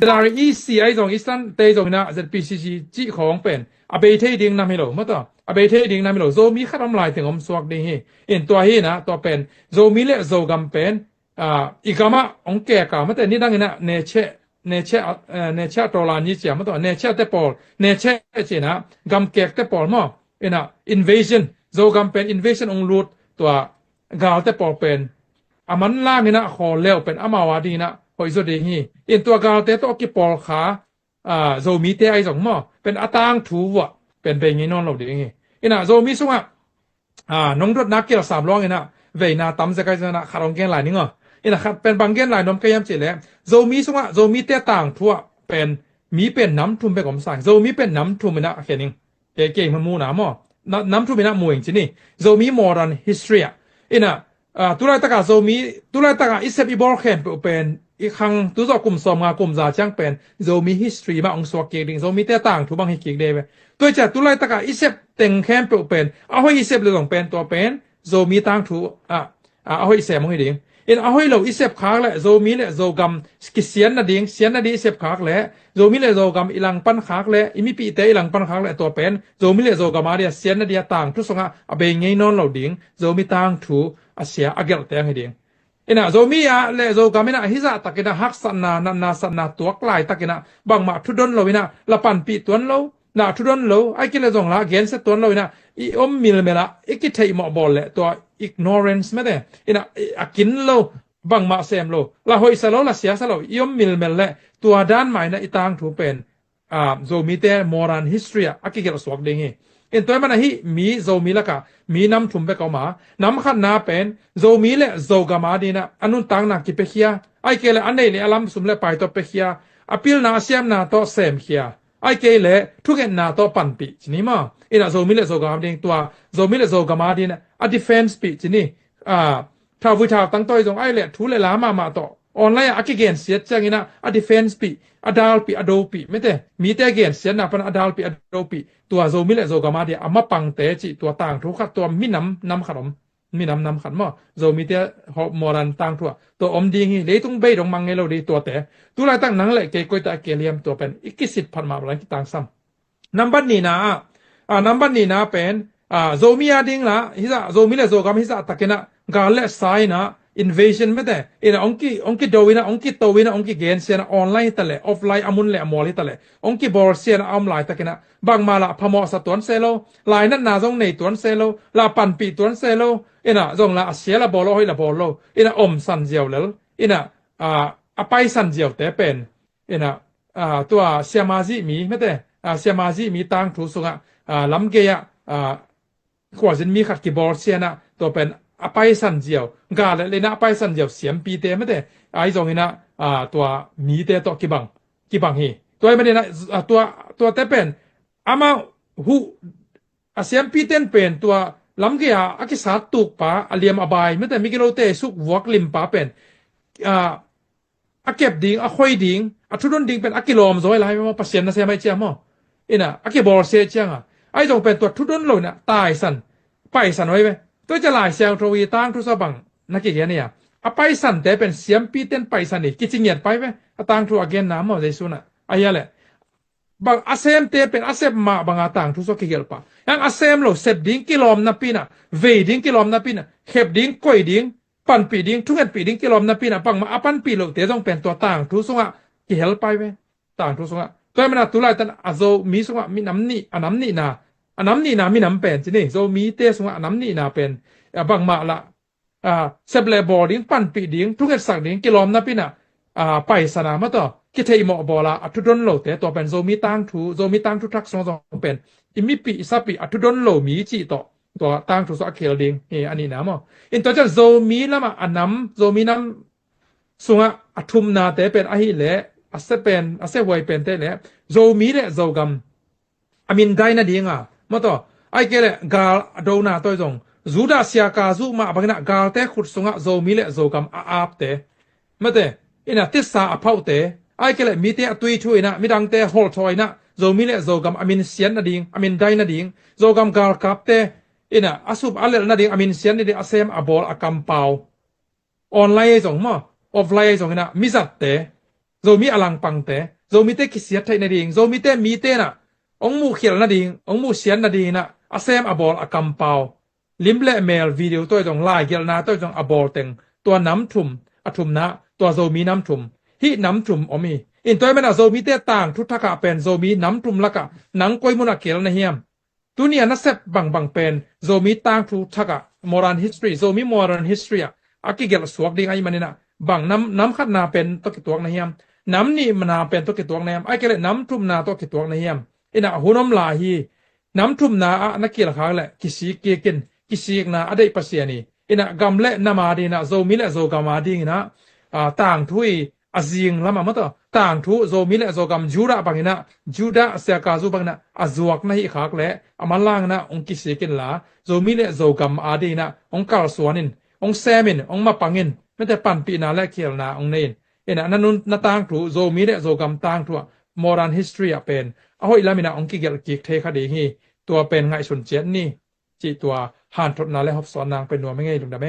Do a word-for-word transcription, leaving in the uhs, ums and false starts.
Centenary E C ahi zong, Eastern te zong inah Z P C C cih khawng pen a bei thei ding nam hi lo, maw tua. A bei thei ding nam hi lo. Zomi khat om lai teng om suak ding hi. In tua hi inah, tua pen Zomi le Zogam pen, ah, i gamah hong kek a, mate, nidang inah Necheh, Necheh, eh, Necheh Tawlani cia, maw tua, Necheh te pawl, Necheh ci inah gamkek te pawl maw. Inah invasion, Zogam pen invasion hong lut, tua galte pawl pen a manlang inah khawl leu pen amau a ding inah hoih zaw ding hi. In tua galte tawh kipawlkha, ah, Zomite ahi zong maw, pen a tangthu vuah pen bei ngei nawn lo ding hi. Inah Zomi sungah, ah, nong dotna kial sam luang inah veina tam zek ahi zong inah khat hong gen lai ning aw. Inah khat pen bang gen lai nuam ka hiam cih leh, Zomi sungah, Zomite tangthu ah pen mi pen nam thum bek om sa ing. Zomi pen nam thum inah a khen ing. Kei, kei hong mu na maw. Na, nam thum inah mu ing ci ni. Zomi modern history ah. Inah, ah, tu laitakah Zomi, tu laitakah i sep i bawl khempeuh pen, i khang tu zawh kum sawmnga kum za ciang pen Zomi history mah hong suak kik ding, Zomite tangthu bang hi kik ding ve. Tua ciah tu laitakah i sep teng khempeuh pen, a hoih i sep le zong pen, tua pen Zomi tangthu, ah, ah, a hoih sem hong hi ding. In a hoih lo i sep khak leh, Zomi le Zogam kisian nading, sian nading i sep khak leh, Zomi le Zogam i langpan khak leh, i mipihte i langpan khak leh, tua pen Zomi le Zogam a dia sian nading a tangthu sungah a bei ngei nawn lo ding, Zomi tangthu a sia a gelhte hong hi ding. Inah Zomi ah le Zogam inah hih zahtak inah haksatna, natna, satna tuak laitak inah bangmah thudon lo inah la panpih tuan lo, na thudon lo, ahih kei leh zong la gensia tuan lo inah i om milmel ah, i kitheihmawh bawl leh tua ignorance, mate, inah i, a kin lo, bangmah sem lo, la hoihsa lo, la siasa lo, i om milmel leh tua dan mah inah i tangthu pen, ah, Zomite modern history ah a kigelh suak ding hi. In tua ahih manin hih mi Zomi lakah mi nam thum bek a om a, nam khatna pen Zomi le Zogam a ding inah a nuntakna kipiakhia, ahih kei leh a neih le a lam, sum le pai tawh piakhia, a pilna a siamna tawh semkhia, ahih kei leh thungetna tawh panpih ci ni maw. Inah Zomi le Zogam a ding, tua Zomi le Zogam a ding inah a defense pih ci ni. Ah, thauvui thautang tawh hi zong ahih leh thu le la mahmah tawh online ah a kigensiat ciang inah a defense pih, a dalpih, a dopih, mate, mite gensiatna pan a dalpih, a dopih, tua Zomi le Zogam a dia a mapangte cih, tua tangthu khat, tua minam nam khat om, minam nam khat maw, Zomite modern tangthu ah tua om ding hi. Leitung bei dong mang ngei lo ding tuate. Tu laitak nang le kei koi ta a kei liam, tua pen i kisit phat mah bang kitangsam. Nambat nihna ah, ah, nambat nihna pen, ah, Zomi a ding lah, hih zah, Zomi le Zogam hih zahtak inah gal le sa inah invasion, mate, inah hong ki, hong kido inah, hong kito inah, hong kigensia inah, online hi ta leh, offline, a mun le a mual hi ta leh, hong kibawlsia inah a om laitak inah bangmah lah phamawhsa tuan se lo, lainatna zong nei tuan se lo, la panpih tuan se lo, inah zong la a sia la bawl lo, a hoih la bawl lo, inah omsan ziau lel, inah, ah, a paisan ziaute pen, inah, ah, tua siama zih mi, mate, ah, siama zih mi tangthu sungah, ah, lamgei ah, ah, khualzin mi khat kibawlsia inah, tua pen a paisan ziau, gal le lei inah a paisan ziau siampite, mate, ahi zong inah, ah, tua mite tawh kibang, kibang hi. Tua ahih manin inah, ah, tua, tuate pen amah huh, a siampite in pen tua lamgei ah a kisat tukpa, a liam a bai, mate, migilote suk vuak limpa pen, ah, a kep ding, a khoi ding, a thudon ding pen a kilawm zaw lai maw, Pasian nasem ahih ciang maw. Inah a kibawlsia ciang a, ahi zong pen tua thudon lo inah taisan, paisan huai ve. Tua ciah Lai Siangtho i tangthu sua bang na kigen hi a, a paisante pen siampite in paisan hi, kici ngiat pai ve. A tangthu a genna maw, Jesu inah, ahi a leh bang a semte pen a sep mah banga tangthu sua kigelh pah. Hang a sem lo, sep ding kilawm napi inah, vei ding kilawm napi inah, khep ding, koi ding, panpih ding, thungetpih ding kilawm napi inah, bangmah a panpih lohte zong pen tua tangthu sungah kihel pai ve. Tangthu sungah. Tua ahih manin ah tu laitak a Zomi sungah minam nih, a nam nihna, a nam nihna minam pen ci ni, Zomite sungah a nam nihna pen, ah, bangmah lah, ah, sep le bawl ding, panpih ding, thungetsak ding kilawm napi inah, ah, paisan a, maw tua, kitheihmawh bawl a, a thudon lote, tua pen Zomi tangthu, Zomi tangthu thak sungah zong pen i mipih, i sapih, a thudon lo mi cih tawh tua tangthu sungah a kihel ding hi, a nihna maw. In tua ciang Zomi lamah a nam, Zomi nam sungah a thumnate pen ahih leh, a sia pen, a siahuai pente leh, Zomi le Zogam a mindai nading a, maw tua, ahih kei leh gal a dona tawh hi zong, Judah sia Kazu mah bang inah galte khut sungah Zomi le Zogam a apte, mate, inah tisa a phauhte, ahih kei leh mite a tuithu inah, midangte holhthaw inah, Zomi le Zogam a minsiat nading, a mindai nading, Zogam galkapte inah a sup a lelh nading, a minsiat nading a sem a bawl, a kampau, online ahi zong maw, offline ahi zong inah mizatte, Zomi a langpangte, Zomite kisiat theih nading, Zomite mite inah hong muhkhialh nading, hong muhsiat nading inah a sem a bawl a kampau, lim le mel video tawh zong, laigelhna tawh zong a bawl teng, tua nam thum, a thumna, tua Zomi nam thum, hih nam thum om hi. In tua hi manah Zomite tangthu thakah pen Zomi nam thum lakah nang koi munah kihel na hiam? Tuni a nasep bangbang pen Zomi tangthu thakah, modern history, Zomi modern history ah a kigelh suak ding ahih maninah, bang nam, nam khatna pen tawh kituak na hiam? Nam nihna pen tawh kituak na hiam? Ahih kei leh nam thumna tawh kituak na hiam? Inah hun om lai hi. Nam thumna ah na kihel khak leh kisik kik in, kisikna a deih Pasian hi. Inah gam le nam a dinginah, Zomi le Zogam a dinginah, ah, tangthu hi. A zing lamah maw, tangthu Zomi le Zogam, Judah banginah, Judah siakazu banginah a zuak na hih khak leh a manlang inah hong kisik inla, Zomi le Zogam a dinginah hong kalsuan in, hong sem in, hong mapang in, mite panpihna le khialna hong nei in. Inah na nun, na tangthu, Zomi le Zogam tangthu ah modern history ah pen a hoih lam inah hong kigelh kik thei kha ding hi. Tua pen ngaihsun ciat ni, cih tua hanthotna le hopsawnna hong pia nuam hi ing ei, lungdam ei.